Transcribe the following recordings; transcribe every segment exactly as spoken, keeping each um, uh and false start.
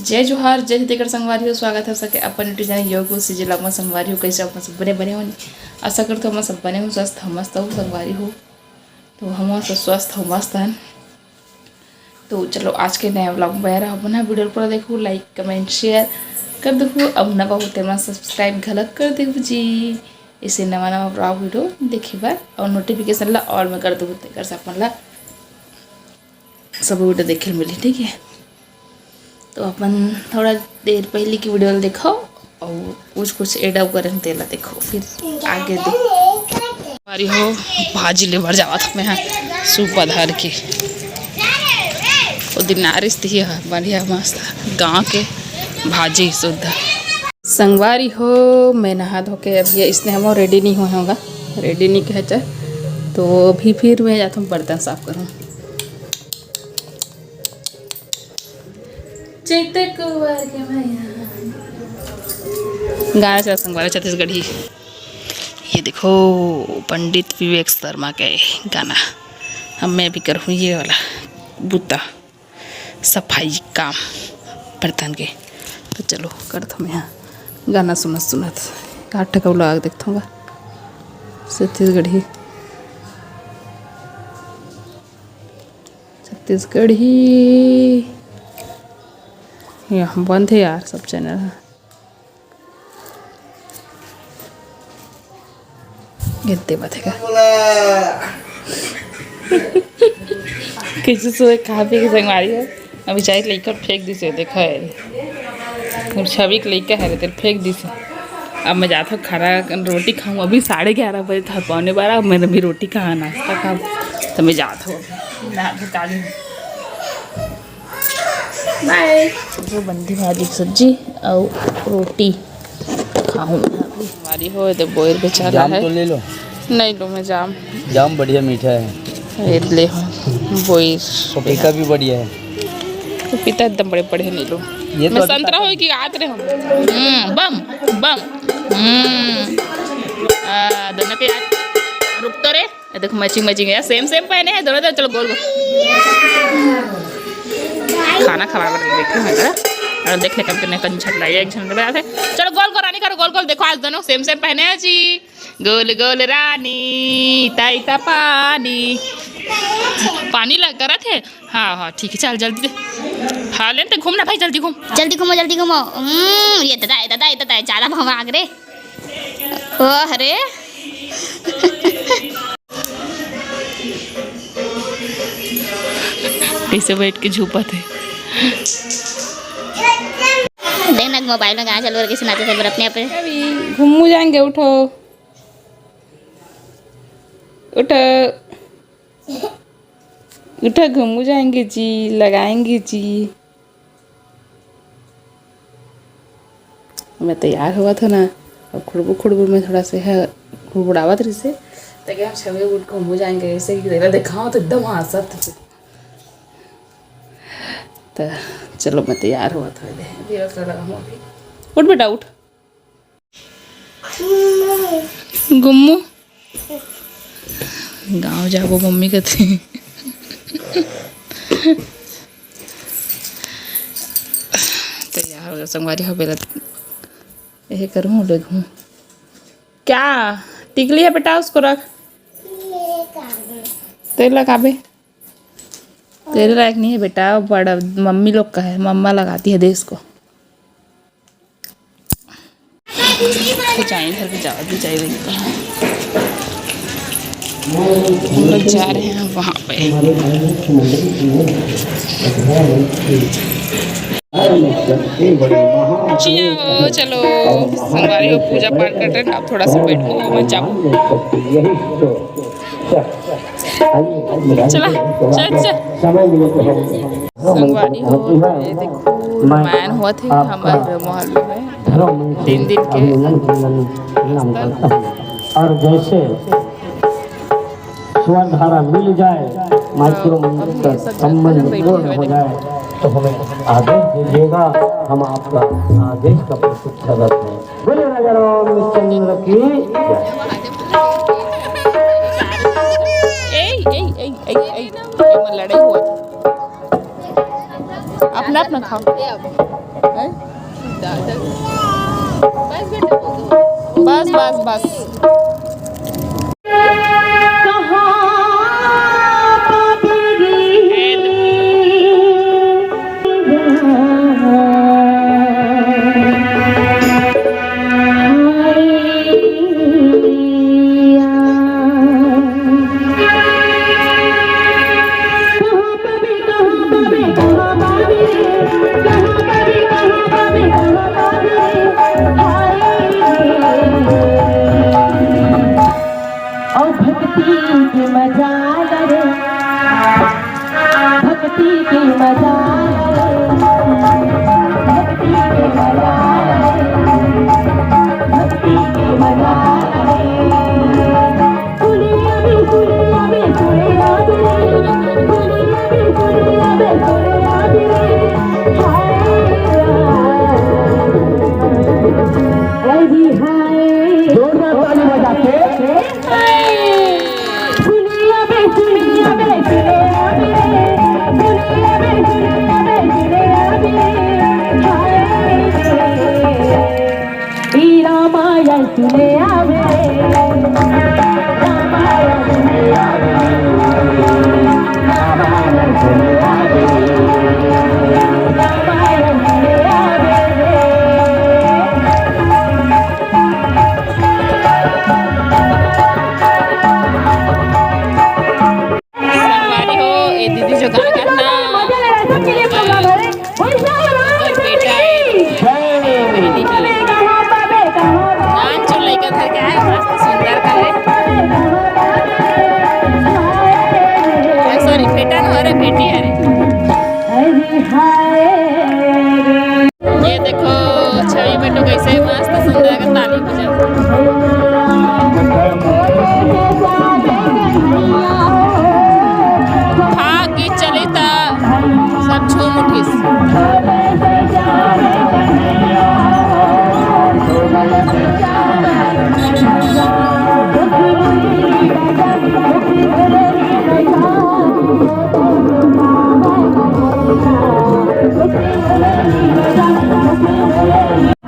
जय जोहार, जय छत्तीसगढ़ संगवारी हो, स्वागत हे सबके अपन YouTube चैनल योग सीजे लग में। संगवारी हो, कइसे अपन सब बने बने हो? आशा करत हो हमन सब बने हो, स्वस्थ हो, मस्त हो संगवारी हो। तो हम सब स्वस्थ हो, मस्त हन। तो चलो, आज के नया vlog में बने रहो, अपन वीडियो पूरा देखो, like, comment, share कर देखो, अब नवा होते मन subscribe घलक कर देखो जी, इसे नवा नवा vlog वीडियो देखे बर, और notification ला all में कर दो, तेकर से अपन ला सब वीडियो देखे मिली, ठीक है। तो अपन थोड़ा देर पहले की वीडियो देखो और कुछ कुछ add up करें, तेला देखो, फिर आगे देखो। अरे हो, भाजी ले बर जावत हमें, हाँ, सूपा धर के। वो दिन नारिस थी, हाँ, बढ़िया मस्त गांव के भाजी शुद्ध। संगवारी हो, मैं नहा धो के अभी इसने हम रेडी नहीं हुए होगा, रेडी नहीं कहे चाहे, तो अभी फिर मैं जाता हूँ बर्तन साफ करूँ। चैत कुंवर के मैया। गाना चला संगवारी छत्तीसगढ़ी। ये देखो, पंडित विवेक शर्मा के गाना। हम मैं भी करूँ ये वाला बुता, सफाई काम बर्तन के। तो चलो, करत हमें यहाँ गाना सुनत सुनत का ठका vlog देखत हूँ छत्तीसगढ़ी। छत्तीसगढ़ी। यहाँ बंद है यार सब चैनल। गिनती बात है का? कैसे सोए खा पी के संगवारी हो? अभी चाय लइका फेंक दिसे, देखा है। छवि के लइका है रे, तेल फेंक दिसे। अब मैं जाता हूँ खाना, रोटी खाऊँ। अभी साढ़े ग्यारह बजे था, पौने बारह, मैंने अभी रोटी खाना, नाश्ता खाऊँ, तो मैं जाता हूँ। बाय। जो बंदी भाजी की सब्जी और रोटी खाऊँ मैं अभी। हमारी हो तो बोर बेचारा जाम है। तो ले लो। नहीं लो मैं जाम। जाम बढ़िया मीठा है। ये ले हो बोर। पपीता भी बढ़िया है। पपीता एकदम बड़े बड़े नहीं लो। ये तो मैं अभी संतरा हो कि आत रहे हम। हम्म, बम, बम। हम्म। आ, दोनों के यार, रुक तो रे। ये देखो, मैचिंग मैचिंग है, सेम सेम पहने हैं दोनों। तो चलो गोल गोल खाना खवा कर देखो, मैं जरा और देख ले कम कितने कन छट लगे, एक झन बता थे। चलो गोल गोल रानी करो, गोल गोल। देखो आज दोनों सेम सेम पहने हैं जी, गोल गोल रानी ताई ता पानी। पानी लग करत है। हाँ हाँ ठीक है, चल जल्दी दे। हाँ लेन ते घूमना भाई, जल्दी घूम। जल्दी घूमो, जल्दी घूमो। हम्म, ये दादा, ये दादा, ये दादा, ज्यादा भाग रे। ओह रे। कैसे बैठ के झूपत है। देख ना मोबाइल में गाना चालू करके सुनाते थे, पर अपने आप। अभी घुम्मू जाएंगे, उठो, उठो, उठो, घुम्मू जाएंगे जी, लगाएंगे जी। मैं तैयार होवत हो ना, अब खुड़बू खुड़बू में थोड़ा से है, हुड़हुड़ावत रहिसे, ताकि हम छवे उठ के घुम्मू जाएंगे। ऐसे कि तेरा देखाओ तो एकदम हंसत। तो चलो, मैं तैयार होवत हो, दे, दे, बस लगा हूँ अभी। उठ बेटा, उठ। गुम्मू, गाँव जाबो मम्मी कथे। तैयार हो जा संगवारी हो, बेला यही करूँ, ले घूम। क्या टिकली है बेटा, उसको रख। तेल लगाबे, तेरे लायक नहीं है बेटा, बड़ा मम्मी लोग का है, मम्मा लगाती है दे इसको। तो जाए इधर भी जाओ, भी जाए वहीं पर। हम लोग जा रहे हैं वहाँ पे। जिया हो, चलो संगवारी हो, पूजा पाठ करते हैं, अब थोड़ा सा बैठ के मैं जाऊँ। चला, चल, चल। संगवारी हो, ये देखो, रामायण हुआ थे हमारे मोहल्ले में तीन दिन के। और जैसे स्वर धारा मिल जाए, माइक्रो मंत्र का संबंध पूर्ण हो जाए, तो हमें आदेश दीजिएगा, हम आपका आदेश का प्रतीक्षारत हैं। बोले राजा रामचंद्र की जय। ए, ए, ए, ए, ए, ए, लड़ाई हुआ था। अपना अपना खाओ। हैं? बस बेटा, हो गया। बस, बस, बस। अउ भक्ति के मजा ला रे, भक्ति के मजा ला रे, भक्ति के मजा ला रे, भक्ति के मजा ला रे। सुनिया बे, सुनिया बे, सुनिया बे, सुनिया बे, सुनिया बे, सुनिया बे, हाय राम। अरे हाय। जोरदार ताली बजा के। संगवारी हो, ये दीदी जो गाना गात ना, ओकर बेटा है, बहनी है। नान चो लइका धर के आए, मस्त सुंदर करे। सॉरी, बेटा न हो रे, बेटी है रे। ये देखो, छवि बेटो कैसे मस्त सुंदर के ताली बजा। भाग गीत चली त सब झूम उठिस।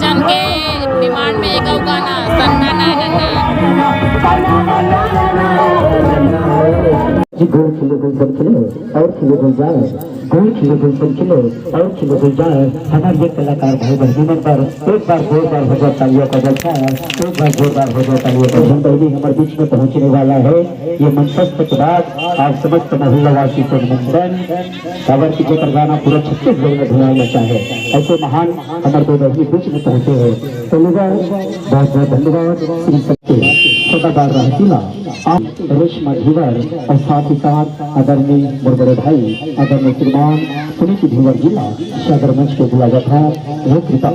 जन के डिमांड में एक अउ गाना, सन्ना ना ना ना। जी, गोल खिले गुलशन खिले और खिले गुलजार, गोल खिले गुलशन खिले और खिले गुलजार। हमारे ये कलाकार भाई बहनों मन पर एक बार जोरदार हो जाए तालियों का जलसा है, एक बार जोरदार हो जाए तालियों का। बहन बहनी हमारे बीच में पहुंचने वाला है, ये मंचस्थ के बाद आप समस्त मोहल्लावासी को नमन। काबर कि जेकर गाना पूरा छत्तीसगढ़ में धुआं मचा है, ऐसे महान हमर दो बहिनी बीच में पहुंचे हैं। तो लोगों, बहुत बहुत धन्यवाद श्री सत्य सदाबहार रहतीला, आप रेशमा धीवर और साथ ही साथ आदरणीय मोर बड़े भाई आदरणीय श्रीमान पुनीत धीवर जी ला सादर मंच पे बुलावत है। वो कृपा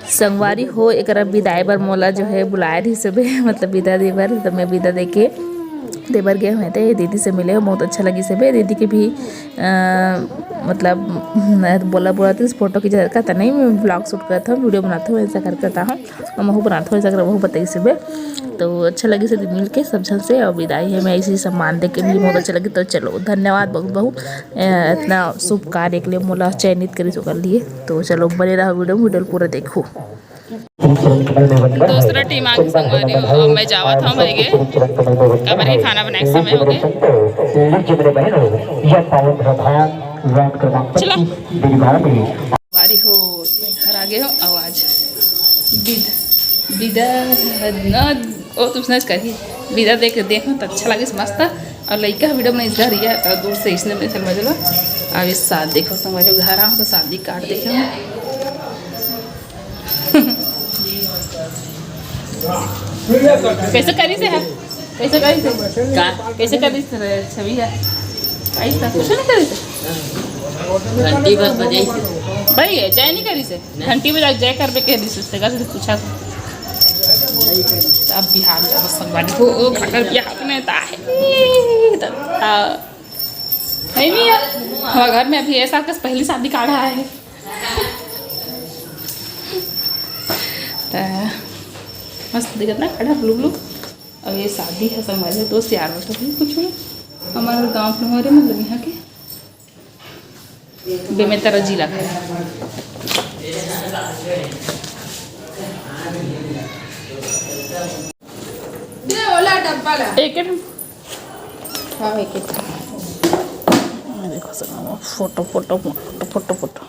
संगवारी हो, एकरा बिदाई बर मोला जो है बुलाए रहिस हवे, मतलब बिदा दे बर, त मैं बिदा दे के दे बर गे हवं। ते दीदी से मिले हवं, बहुत अच्छा लगिस हवे। दीदी के भी, अ, मतलब बोला बोला तो फोटो की जगह त नहीं, मैं vlog shoot करत हवं, video बनात हवं, ऐसा कर करता हूँ, और महू बनात हवं, ऐसा कर महू बताइस हवे। तो अच्छा लगिस हवे मिल के सब झन से, और बिदाई हे मैं ऐसे ही सम्मान दे के भी बहुत अच्छा लगिस। तो चलो, धन्यवाद बहुत बहुत, अ, इतना शुभ कार्य के लिए मोला चयनित करिस ओकर लिए। तो चलो, बने रहो video में, video पूरा देखो। दूसरा टीम आगे संगवारी हो, अब मैं जावत हवं भाई के, काबर के खाना बनाए के समय हो गए। चला। संगवारी हो, घर आ गए हो, आवाज बिद-, बिदा न, ओ तुमने कही, बिदा देख, देखो तो अच्छा लगे, मस्त। और लइका video में इस घर ये, अ, दूर से इसने में समझ लो। अब इस साथ देखो, संगवारी हो, घर आओ तो शादी कार्ड देखो। कैसे करिस हे? कैसे करिस हे? का? कैसे करिस हे छवि हे? करिस हे? कुछ नहीं करिस हे? घंटी बस बजाइस हे। भाई, जय नहीं करिस हे? नहीं। घंटी बजा, जय करबे कह दिस हे, का से पूछा। अब बिहार में बस संगवारी हो, ओ, अगर बिहार में ता है, ता, ता, नहीं, नहीं है। हमारे घर में अभी ऐसा कस पहली शादी कार्ड आया है। त मस्त दिखत ना, खड़ा blue blue। अब ये शादी है, संगवारी हो, दोस्त यार हो तो भी कुछ नहीं। हमारे गांव के हो रे, मतलब यहाँ के बेमेतरा जिला के। दे ओला डब्बा ला। एक एक। हाँ, एक एक। ये देखो सब photo, photo, photo, photo, photo.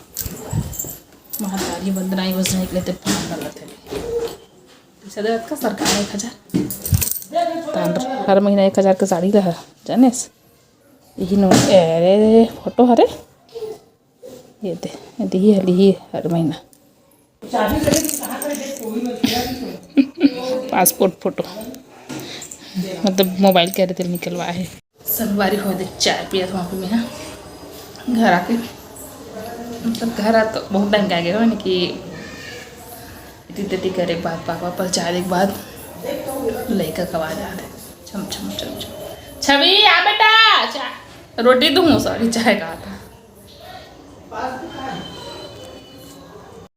महतारी बदनाई बस नहीं लेते, पागल थे। पैसा दे का सरकार एक हजार। तान हर महीना एक हजार के साड़ी ला, जानेस? यही नो, अरे, फोटो हरे। ये दे, ये दे, ये हली ही हर महीना। पासपोर्ट फोटो, मतलब मोबाइल के हरे तेल निकलवा है। संगवारी हो दे, चाय पिया था वहाँ पे मैं, हाँ। घर आके, मतलब घर आ तो बहुत टाइम के आगे हो, यानी कि इतनी तेती करे के बाद, पापा पर चाय के बाद लइका का आवाज आ रहे, छम छम छम छम। छवि, आ बेटा, चाय, रोटी दूँ, सॉरी, चाय कहा था।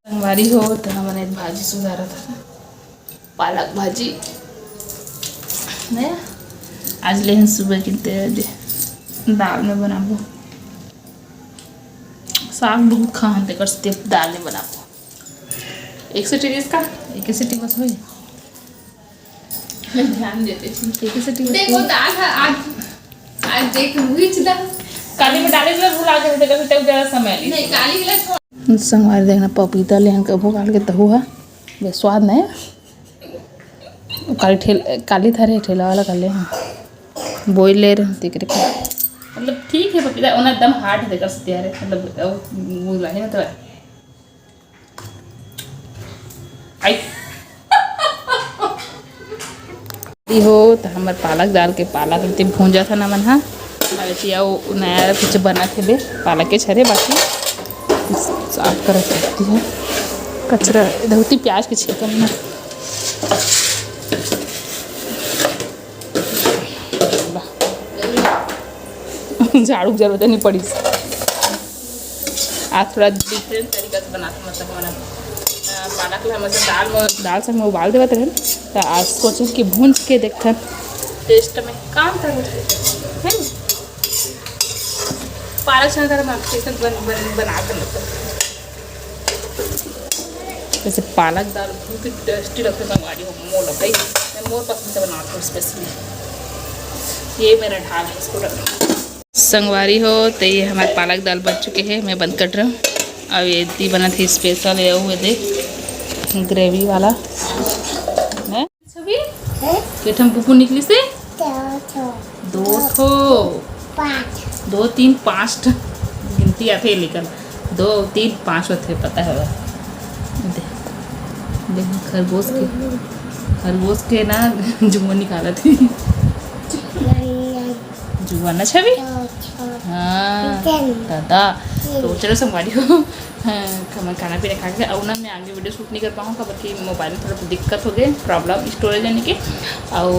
संगवारी हो, तो हमन एक भाजी सुधारत हन, पालक भाजी। ने आज लेहन सुबह किनते दे, दाल में बनाबो। साग बहुत खाहन, तेकर से दाल में बनाबो। एक सीटी देस का, एक सीटी बस होई। मैं ध्यान देते थी। एक सीटी बस देखो होई। दाल है आज, आज देख हुई चला। काली में डाले के भुला गए थे, कभी तक ज्यादा समय ली। नहीं, काली के लिए छोड़। संगवारी देखना, पपीता लेहन कभू काल के तहू हा, बे स्वाद नहीं। काली ठेल-, काली थारे ठेला वाला काले हैं, बोई ले रहे तेकरे का। मतलब ठीक है पपीता, ओना एकदम हार्ड है, तेकर से तैयार है, मतलब वो, वो लाहे ना तो आई। ई हो तो हमर पालक दाल के पालक इतने भूंजा था ना मन हा। अउ एती अउ नया कुछ बना थे बे, पालक के छरे बाकी साफ करत रहती है कचरा। धोती प्याज के छिलका में ना। झाड़ू के जरूरत नहीं पड़ी। आज थोड़ा डिफरेंट तरीका से बनाते, मतलब हमारा, अ, पालक ला हमेशा दाल में, दाल संग में उबाल देवत रहे, तो आज सोचे कि भूंज के देखथन टेस्ट में का अंतर होथे, है ना? पालक संग अगर हम कैसे बन, बन, बना के मतलब वैसे पालक दाल बहुत ही टेस्टी लगथे संगवारी हो, मोला भाई, मैं मोर पसंद से बनाती हूँ स्पेशली। ये मेरा ढाल है, इसको रख। संगवारी हो, तो ये हमारे पालक दाल बन चुके हैं, मैं बंद कर रहा हूँ। अब ये दी बना थी स्पेशल, ये हुए दे ग्रेवी वाला है। छवि, के ठन पुप्पू निकली से? दो ठो। दो ठो। पाँच। दो, तीन, पाँच ठो। गिनती आथे लेकिन दो, तीन, पाँच होथे, पता है बा। दे, दे, खरगोश के, खरगोश के ना जुआ निकालत हे। जुआ ना छवि? हाँ, दादा। तो चलो संगवारी हो, हाँ, हम खाना पीना खा के, अउ ना मैं आगे वीडियो शूट नहीं कर पाऊँ, काबर कि मोबाइल में थोड़ा दिक्कत हो गए, प्रॉब्लम स्टोरेज यानी कि। अउ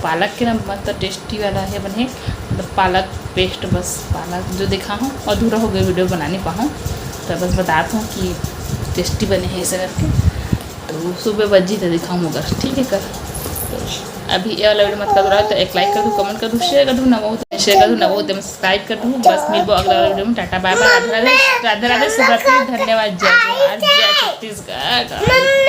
पालक के ना मस्त टेस्टी वाला है बने, मतलब पालक पेस्ट, बस पालक जो देखा हूँ अधूरा हो गया, वीडियो बना नहीं पाऊँ, तो बस बतात हूँ कि टेस्टी बने हैं ऐसा करके। तो सुबह बजी तो दिखाऊँ मगर, ठीक है कर। तो अभी ये वाला वीडियो मतलब रहा तो एक लाइक कर दो, कमेंट कर दो, शेयर कर दो, नवा हो तो शेयर कर दो, नवा हो तो सब्सक्राइब कर दो। बस मिलबो अगला वीडियो में। टाटा बाय बाय, राधे राधे, राधे राधे, शुभ रात्रि, धन्यवाद, जय जोहार, जय छत्तीसगढ़।